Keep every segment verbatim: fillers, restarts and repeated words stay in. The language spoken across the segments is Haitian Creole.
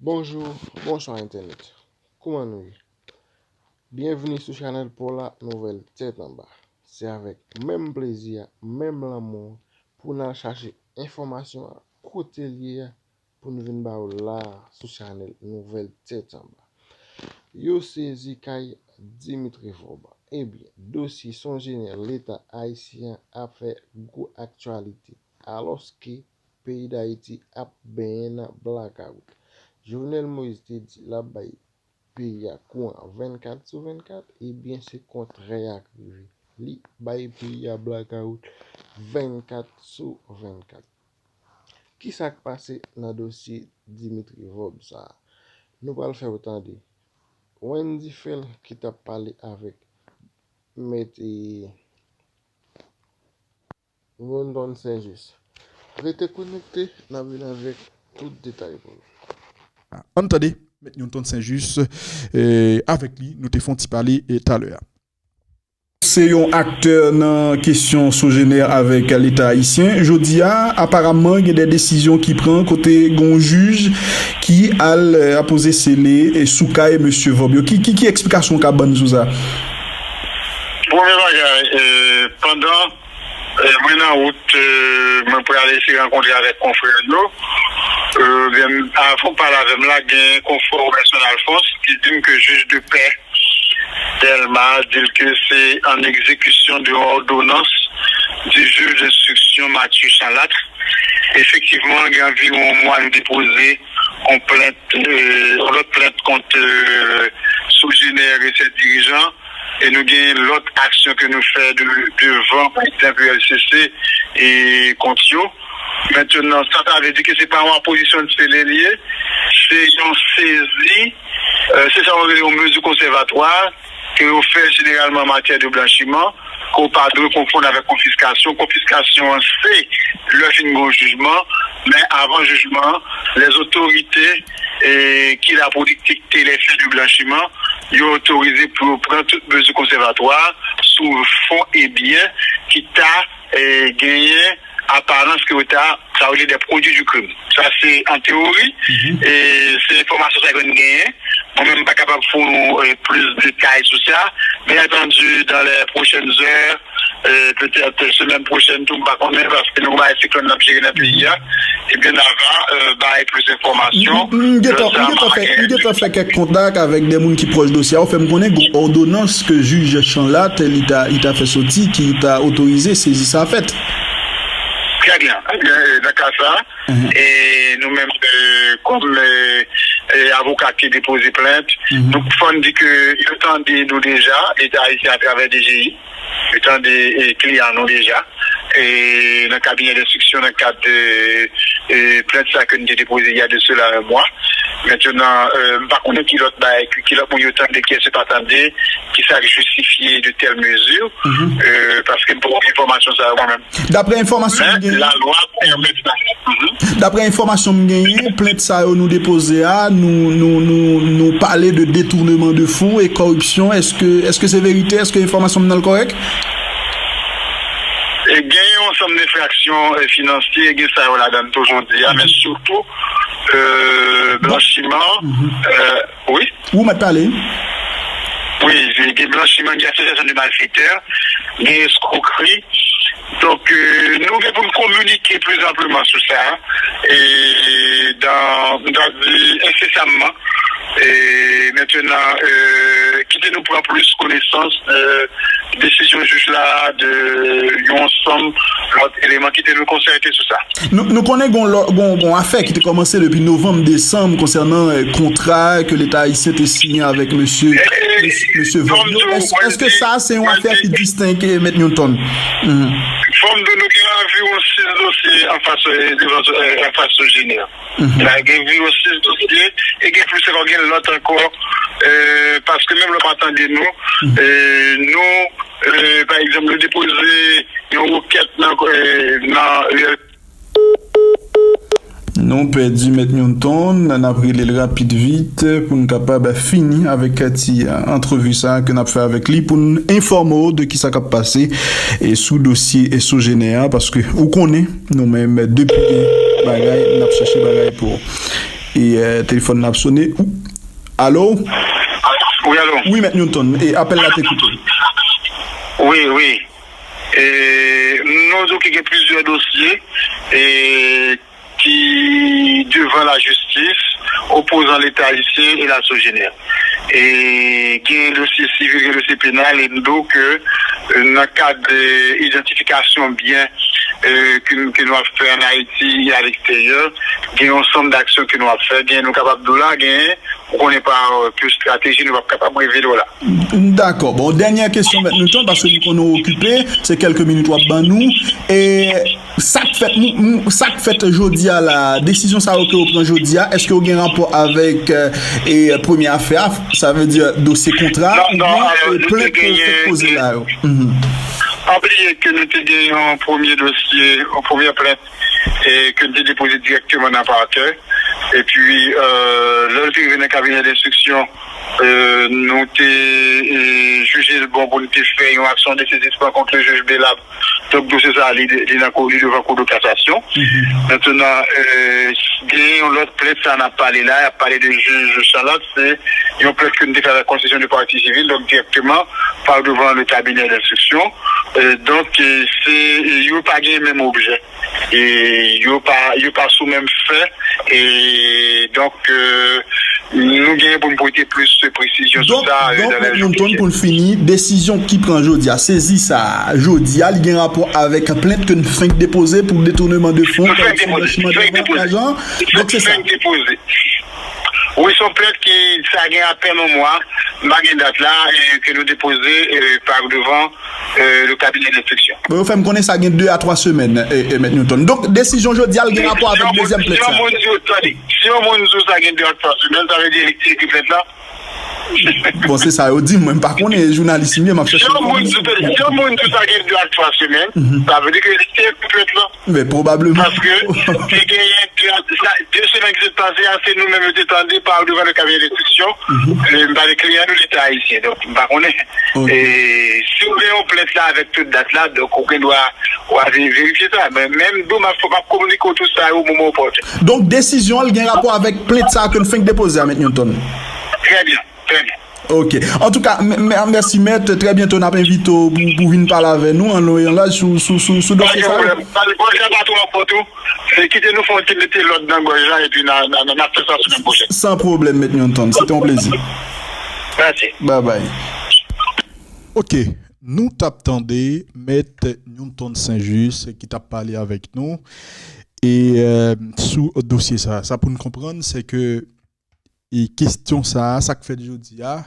Bonjou, bonswa entènèt. Kouman nou ye? Byenvini sou chanèl pa w la, Nouvèl Tèt Anba. Se avèk menm plezi a, menm lanmou an, pou n al chache enfòmasyon an kote l ye a, pou n vin ba w la a sou chanèl Nouvèl Tèt Anba. Yo sezi kay Dimitri Vorbe. Ebyen, dosye Sogener Leta ayisyen an ap fè gwo aktyalite, alòske peyi Dayiti ap benyen nan blakawout. Jovenel Moïse te di l ap bay peyi a kouran vennkat sou vennkat, ebyen se kontrè a k rive. Li bay peyi a blakawout vennkat sou vennkat. Kisa k pase nan dosye Dimitri Vorbe sa a? Nou pral fè w tande Wendy Phil ki t ap pale avèk Mèt, e, Newton Saint-Just. Rete konekte, n ap vin avèk tout detay pou nou. Ann tande Mèt Newton Saint-Just, e, avèk li, nou te fè yon ti pale, e, talè a. Se yon aktè nan kesyon Sogener avèk Leta ayisyen. Jodi a, aparamman, gen de desizyon ki pran kote gen yon jij ki al, e, poze sele, e, sou kay mesye Vorbe yo. Ki, ki, ki eksplikasyon w ka ban n sou sa? Premye bagay, e, pandan, e, mwen nan wout, e, mwen prale eseye rankontre avèk konfrè yo. E, byen, avan w pale avè m la, gen konfrè w Berson Alphonse ki di m ke jij de pè Dèlma di l ke se an egzekisyon de yon òdonans di jij denstriksyon Mathieu Chanlatte. Efektivman, gen anviwon yon mwa, nou depoze yon plent, e, yon lòt plent kont, e, Sogener e sèt dirijan, e nou gen lòt aksyon ke nou fè de, devan prezidan P L C C e kont yo. Mentenan, sa ta vle di ke se pa yon apozisyon de sele li ye, se yon sezi, e, se sa yo rele yon mezi konsèvatwa, ke yo fè jeneralman an matyè de blanchiman, ke w pa dwe konfonn avèk konfiskasyon. Konfiskasyon an se lè fin gen yon jijman, men avan jijman an, lèzotorite, e, ki la pou dikte lè fè de blanchiman, yo otorize pou yo pran tout mezi konsèvatwa sou fon e byen ki ta, e, genyen aparans ke yo ta, sa yo rele des produits du crime. Sa se an teyori, e se enfòmasyon sa ke n genyen. Mwen menm, m pa kapab founi w, e, plis detay sou sa. Byen antandi, dans les prochaines heures, e, petèt semèn pwochèn tou, m pa konnen, paske nou gen yon siklòn n ap jere nan peyi a. Ebyen, n a va, e, bay plis enfòmasyon. M, m, m gentan, m gentan fè, m gentan fè kèk kontak avèk de moun ki pwòch dosye a. Ou fè m konnen gen yon òdonans ke jij Chanlatte, li ta, li ta fè soti, ki ta otorize sezi sa fèt. Trè byen. Ebyen, nan ka sa, e nou menm, e, kòm, e, e, avoka ki depoze plent, nou fò n di ke yo tande nou deja, Leta ayisyen atravè D G I, yo tande, e, kliyan nou deja, e, nan kabinè denstriksyon, nan kad de, e, plent sa ke n te depoze il y a de cela un mois. Mentenan, e, m pa konnen ki lòt bagay, ki, ki lòt moun yo tande, kiyès yo pa tande, ki sa k jistifye de tèl mezi, e, paske m poko gen enfòmasyon sa yo mwen menm. Daprè enfòmasyon m genyen, lalwa pèmèt sa. Daprè enfòmasyon m genyen, plent sa yo nou depoze a, nou, nou, nou, nou pale de detournement de fonds e kòripsyon. Èske, èske se verite? Èske enfòmasyon m nan l kòrèk? E gen yon ansanm enfraksyon, e, finansye, gen sa yo ladan l tou jodi a, men sitou, e, blanchiman, e, wi. Ou mèt pale. Wi, gen blanchiman, gen asosyasyon de malfetè, gen eskrokri. Donk, e, nou gen pou n kominike pli anpleman sou sa, e, dan, m ta di, ensesamman. E, mentenan, e, kite nou pran plis konesans de desizyon jij la, de yon ansanm lòt eleman, kite nou konsète sou sa. Nou, nou konnen gon lò-, gon, gon afè ki te kòmanse depi novanm, desanm konsènan, e, kontra ke Leta ayisyen te siyen avèk mesye, mesye, mesye Vorbe yo. Èske, èske sa se yon afè ki distenge, Mèt Newton? Fò m di w, nou gen anviwon sis dosye anfas, e, devan, e, anfas Sogener. La gen anviwon sis dosye, e gen plis ankò, gen lòt ankò, e, paske menm lè w pa tande nou, e, nou, e, pa egzanp, nou depoze yon rekèt nan, e, nan, e, Nou pèdi Mèt Newton, n ap rele l rapid vit pou n kapab fini avèk ti, e, antrevi sa a ke n ap fè avèk li, pou n enfòme w de kisa k ap pase, e, sou dosye, e, Sogener a, paske ou konnen, nou menm, depi gen bagay, n ap chèche bagay pou ou. E, euh, telefòn nan ap sone. Ou- Alo? Wi, alo. Wi, Mèt Newton. E apèl la te koupe. Wi, wi. E, nou di w ke gen plizyè dosye e, ki devan lajistis, opozan Leta ayisyen e la Sogener. E gen dosye sivil, gen dosye penal, e m di w ke e, nan kad e, idantifikasyon byen e, ke, ke nou ap fè ann Ayiti e aleksteryè, gen yon sanm daksyon ke nou ap fè, gen nou kapab di w la, gen ou konnen pa e, ke estrateji nou p ap kapab revele w la. Dakò. Bon, dènyè kesyon, Mèt Newton, paske nou konnen w okipe, se kèlke minit w ap ban nou. E sa k fèt, nou- nou- sa k fèt jodi a la, desizyon sa yo ke w pran jodi a, èske w gen rapò avèk e, e premye afè a, sa vle di dosye kontra, Non, non, oubyen alò, e nou te plent ke w fèk genyen- poze la yo? Mhm. Pa bliye ke nou te gen yon premye dosye, yon premye plent e, ke nou te depoze dirèkteman nan pakè. Epi, e, lè l te rive nan kabinè denstriksyon, e, nou te e, jije l bon pou n te fè yon aksyon de sezisman kont le jij Belab. Donk, dosye sa a, li, li nan kou, li devan Kou de kasasyon. Mentnan, e, gen yon lòt plent sa n ap pale la, y ap pale de jij Chanlot, se yon plent ke n te fè avèk konstitisyon de pati sivil, donk dirèkteman pa devan le kabinè denstriksyon. E, donk, e, se, e, yo pa gen menm objè. E, yo pa, yo pa sou menm fè. E, donk, e, nou gen pou n pote plis presizyon sou Donk, sa e, donk, nan lè Mèt jou ki Newton, vini. Pou n fini, desizyon ki pran jodi a, sezi sa a, jodi a, li gen rapò avèk plent ke n fenk depoze pou detouneman de fon, Nou fenk kòripsyon, depoze, blanchiman fenk dèvan, depoze. lajan. Donk, se sa. Fenk depoze. Wi, se yon plent ki, sa gen apèn yon mwa, m pa gen dat la, e, ke nou depoze e, pa devan e, le kabinè denstriksyon. Bon, yo fè m konnen sa gen de a twa semèn, e, e, Mèt Newton. Donk, desizyon jodi a, l gen rapò avèk dezyèm plent sa. Si yon moun di w, tande, si yon moun di w sa gen de a twa semèn, sa vle di li te ekri plent la? Bon, se sa yo di m, mwen m pa konnen, jounalis m ye, m ap Si chèche yon moun di w, tande, si yon moun di w sa gen de a twa semèn, sa vle di ke li te ekri plent la. Men pwobableman. Paske te genyen de, sa, de semèn ki sot pase a, se nou menm yo te tande pa devan le kabinè denstriksyon, e, m pale kliyan nou Leta ayisyen, donk m pa konnen. Ok. E, si w gen yon plent la avèk tout dat la, donk ou gen dwa w a ve- verifye sa. Men menm di w m ap fò m ap kominike w tout sa o moman opòtèn. Donk, desizyon an, l gen rapò avèk plent sa a ke n fenk depoze a, Mèt Newton. Trè byen, trè byen. Ok. Antouka, m- m- mèsi, Mèt. Trè byento, n ap envite w pou, pou vin pale avè nou an lon e an laj sou, sou, sou, sou Pa dosye gen sa. Pwoblèm. Gòj la pa twò fò tou. Se kite nou fè yon ti mete lòd nan gòj la, epi n a- n a- n a- n ap fè sa semèn pwochèn. San pwoblèm, Mèt Newton. Se te yon plezi. Mèsi. Bye bye. Ok, nou t ap tande Mèt Newton Saint-Just ki t ap pale avèk nou e, euh, sou dosye sa. Sa pou n konprann, se ke e kesyon sa, sa k fèt jodi a,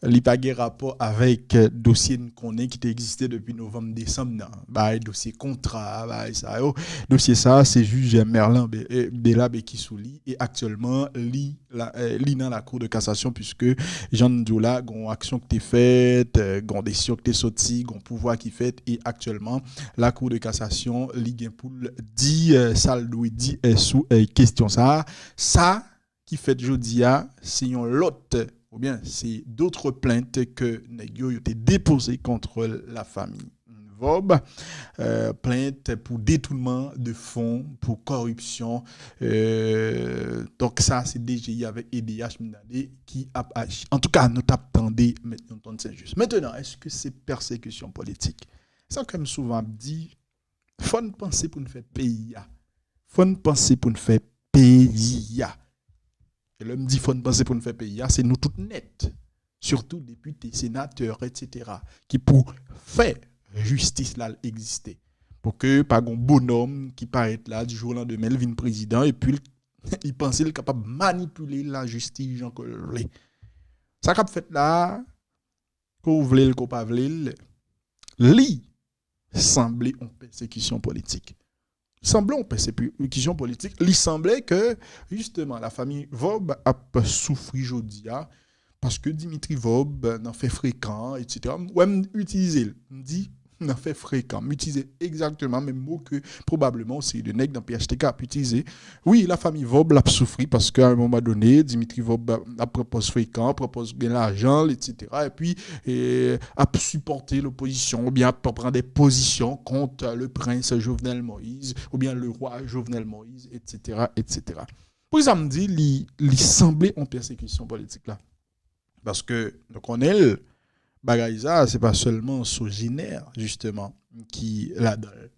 li pa gen rapò avèk dosye n konnen ki te egziste depi novanm, desanm nan. Bay dosye kontra, bay sa yo. Dosye sa, se jij Merlan Be- eh, Belabe ki sou li. E aktyèlman, li, la, eh, li nan lakou de kasasyon, piske jan n di w la, gon aksyon ki te fèt, eh, gon desizyon ki te soti, gon pouvwa ki fèt, e aktyèlman, lakou de kasasyon, li gen pou l di, eh, sa l dwe di, eh, sou, eh, kesyon sa. Sa ki fèt jodi a, se yon lòt, oubyen se d'autres plaintes ke nèg yo, yo te depoze kont la famille Vob, euh, plent pou detounman de fon, pou kòripsyon. Euh, donk sa, se D G I avèk E D H, m tande, ki ap aji. Antouka, nou t ap tande Mèt Newton Saint-Just. Mentnan, èske se pèsekisyon politik? Sa ke m souvan ap di, fò n panse pou n fè peyi a. Fò n panse pou n fè peyi a. E lè m di fò n panse pou n fè peyi a, se nou tout nèt. Sitou depite, senatè, etsetera, ki pou fè jistis la egziste. Pou ke pa gon bonòm ki parèt la, di jou o landemen, l vin prezidan, epi l, li panse l kapab manipile lajistis jan ke l vle. Sa k ap fèt la a, ke w vle l, ke w pa vle l, li sanble yon pèsekisyon politik. Sanble yon pèsekisyon politik. Li sanble ke, jisteman, la fami Vob ap soufri jodi a, paske Dimitri Vob nan fè frekan, etsetera. M wè m itilize l. M di, nan fè frekan. M itilize egzakteman menm mo ke pwobableman yon seri de nèg nan P H T K ap itilize. Wi, la fami Vob l ap soufri paske a yon moman done, Dimitri Vob ap pran pòz frekan, pran pòz gen lajan l, etsetera. Epi, e, ap sipòte lopozisyon, oubyen ap pran de pozisyon kont le prince Jovenel Moïse, oubyen le roi Jovenel Moïse, etsetera, etsetera. Poukisa m di li, li sanble yon pèsekisyon politik la? Paske nou konnen l, bagay sa, se pa sèlman Sogener, jisteman, ki ladan l.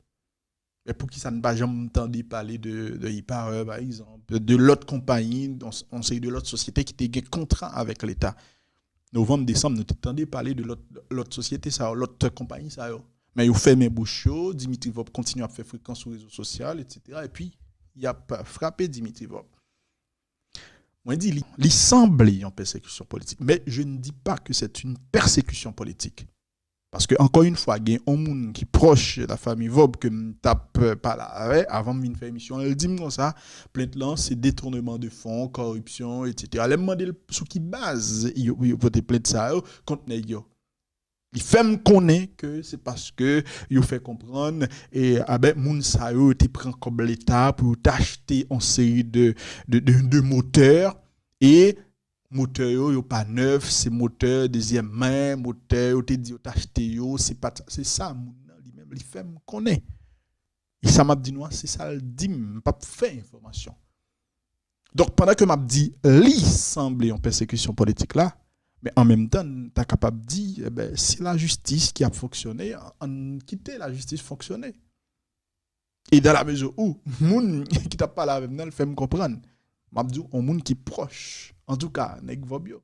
Men poukisa n pa janm tande pale de, de E-Power, pa egzanp, de lòt konpayi, yon, yon seri de lòt sosyete ki te gen kontra avèk Leta? Novanm, desanm, nou te tande pale de lòt, lòt sosyete sa yo, lòt konpayi sa yo. Men yo fèmen bouch yo, Dimitri Vorbe kontinye ap fè frekans sou rezo sosyal, etsetera. Epi, y ap frape Dimitri Vorbe. Mwen di li, li sanble yon pèsekisyon politik. Mais je ne dis pas que c'est une persécution politique. Paske, encore une fois, gen yon moun ki pwòch la fanmi Vorbe ke m t ap, euh, pale avè, avan m vin fè emisyon an, l di m konsa, plent lan se detournement de fonds, corruption, etsetera. Lè m mande l sou ki baz yo, yo pote plent sa yo kont nèg yo. Li fè m konnen ke se paske yo fè konprann, e, a ben, moun sa yo, yo te pran kòb Leta pou yo t achte yon seri de, de, de, de motè, e motè yo, yo pa nèf, se motè dezyèm men, motè yo te di yo t achte yo, se pa, se sa moun nan li menm li fè m konnen. E sa m ap di nou an, se sa l di m, m p ap fè enfòmasyon. Donk, pandan ke m ap di li sanble yon pèsekisyon politik la, men an menm tan, n ta kapab di, e ben, se lajistis ki ap fonksyone, ann kite lajistis fonksyone. E dans la mesure où, moun ki t ap pale avè m nan, l fè m konprann. M ap di w, yon moun ki pwòch, antouka, nèg Vorbe yo.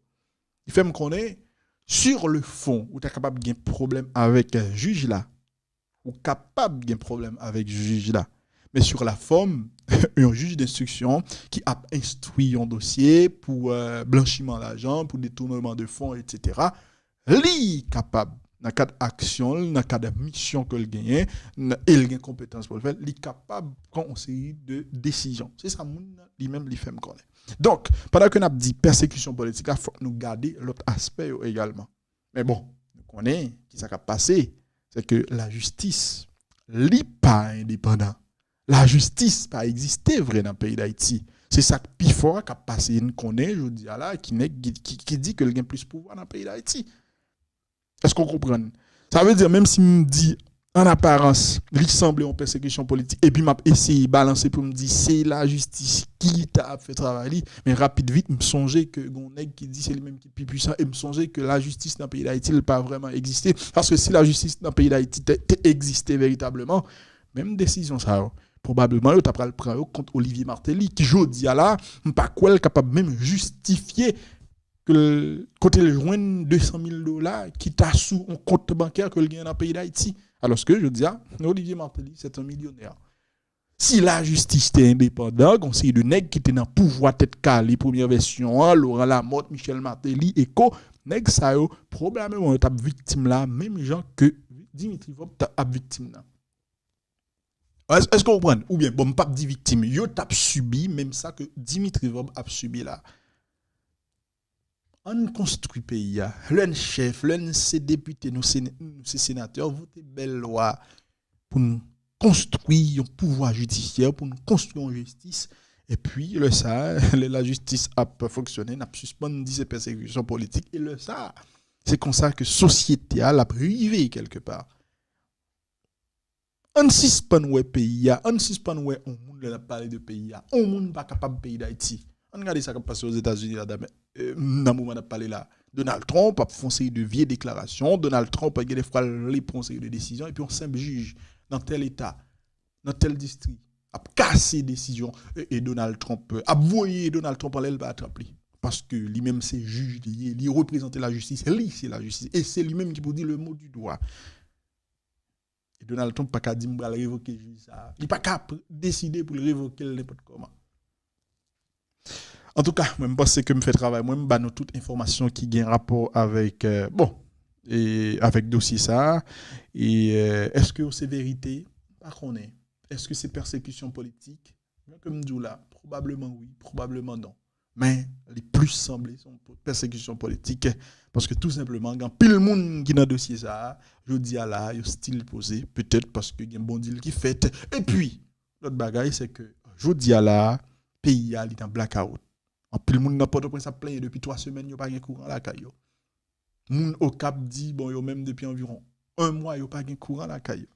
Li fè m konnen, sur le fond, ou ta kapab gen pwoblèm avèk, euh, jij la. Ou kapab gen pwoblèm avèk jij la. Men sur la forme, yon jij denstriksyon ki ap enstwi yon dosye pou, euh, blanchiman lajan, pou detournement de fonds, etsetera, li kapab, nan kad aksyon l, nan kad misyon ke l genyen, n-, e l gen konpetans pou l fè l, li kapab pran yon seri de desizyon. Se sa moun nan li menm li fè m konnen. Donk, pandan ke n ap di pèsekisyon politik la, fòk nou gade lòt aspè yo egalman. Men bon, nou konnen ki sa k ap pase, se ke lajistis, li pa endepandan. Lajistis pa egziste vre nan peyi Dayiti. Se sa k pi fò a k ap pase. N konnen jodi a la ki nèg ki, ki, ki di ke l gen plis pouvwa nan peyi Dayiti. Èske w konprann? Sa vle di, menm si m di, an aparans, li sanble yon pèsekisyon politik, epi m ap eseye balanse pou m di se lajistis ki ta ap fè travay li, men rapid vit, m sonje ke gon nèg ki di se li menm ki pi pwisan, e m sonje ke lajistis nan peyi Dayiti, li pa vrèman egziste. Paske si lajistis nan peyi Dayiti te, te egziste veritableman, menm desizyon sa yo, pwobableman yo ta pral pran yo kont Olivier Martelly, ki jodi a la, m pa kwè l kapab menm jistifye ke l, kote l jwenn de san mil dola ki ta sou yon kont bankè ke l genyen nan peyi Dayiti. Alòske, jodi a, Olivier Martelly, se yon milyonè. Si lajistis te endepandan, gon seri de nèg ki te nan pouvwa tèt kale, premyè vèsyon an, Laurent Lamothe, Michel Martelly, e ko, nèg sa yo, pwobableman yo t ap viktim la, menm jan ke Dimitri Vorbe t ap viktim nan. Èske, èske w konprann? Oubyen, bon, m p ap di viktim, yo t ap sibi menm sa ke Dimitri Vorbe ap sibi la. Ann konstwi peyi a. Lè n chèf, lè n se depite, nou se, nou se senatè, vote bèl lwa pou n konstwi yon pouvwa jidisyè, pou n konstwi yon jistis. Epi, lè sa a, lè lajistis ap fonksyone, n ap sispann di se pèsekisyon politik. E lè sa a, se konsa ke sosyete a l ap rive kèlkepa. Ann sispann wè peyi a, ann sispann wè yon moun lè n ap pale de peyi a. Yon moun pa kapab peyi Dayiti. Ann gade sa k ap pase Ozetazini la, nan moman n ap pale la. Donald Trump ap fè yon seri de vye deklarasyon. Donald Trump, gen de fwa, l vle pran yon seri de desizyon. Epi yon senp jij nan tèl eta, nan tèl distri, ap kase desizyon. E, e Donald Trump, ap voye Donald Trump anlè, l pa trap li. Paske li menm se jij li ye, li reprezante lajistis, li se lajistis. E se li menm ki pou di le mot du droit. E Donald Trump pa ka di, "M pral revoke jij sa a." Li pa ka pr-, deside pou l revoke l nenpòt kòman. Antouka, mwen, m panse ke m fè travay mwen, m ba nou tout enfòmasyon ki gen rapò avèk, euh, bon, e avèk dosye sa a. E, euh, èske se verite? M pa konnen. Èske se pèsekisyon politik? Jan ke m di w la, pwobableman wi, pwobableman non. Men, li plis sanble se yon pèsekisyon politik, paske tou senpleman, gen anpil moun ki nan dosye sa a, jodi a la, yo still poze, petèt paske gen bon deal ki fèt. Epi, lòt bagay, se ke jodi a la, peyi a, li nan blackout. Anpil moun nan Pòtoprens ap plenyen depi twa semèn, yo pa gen kouran lakay yo. Moun Okap di, bon, yo menm depi anviwon yon mwa, yo pa gen kouran lakay yo.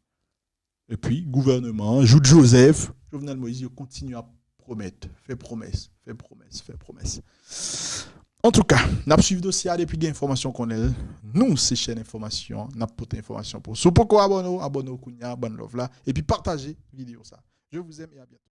Epi, gouvènman an, Jouthe Joseph, Jovenel Moïse, yo kontinye ap pwomèt, fè pwomès, fè pwomès, fè pwomès. Antouka, n ap swiv dosye a depi gen enfòmasyon konnen l. Nou se chèn enfòmasyon, n ap pote enfòmasyon pou ou. Si w poko abòne w, abòne w kounye a, bann love la, epi pataje videyo sa. Je vous aime et à bientôt.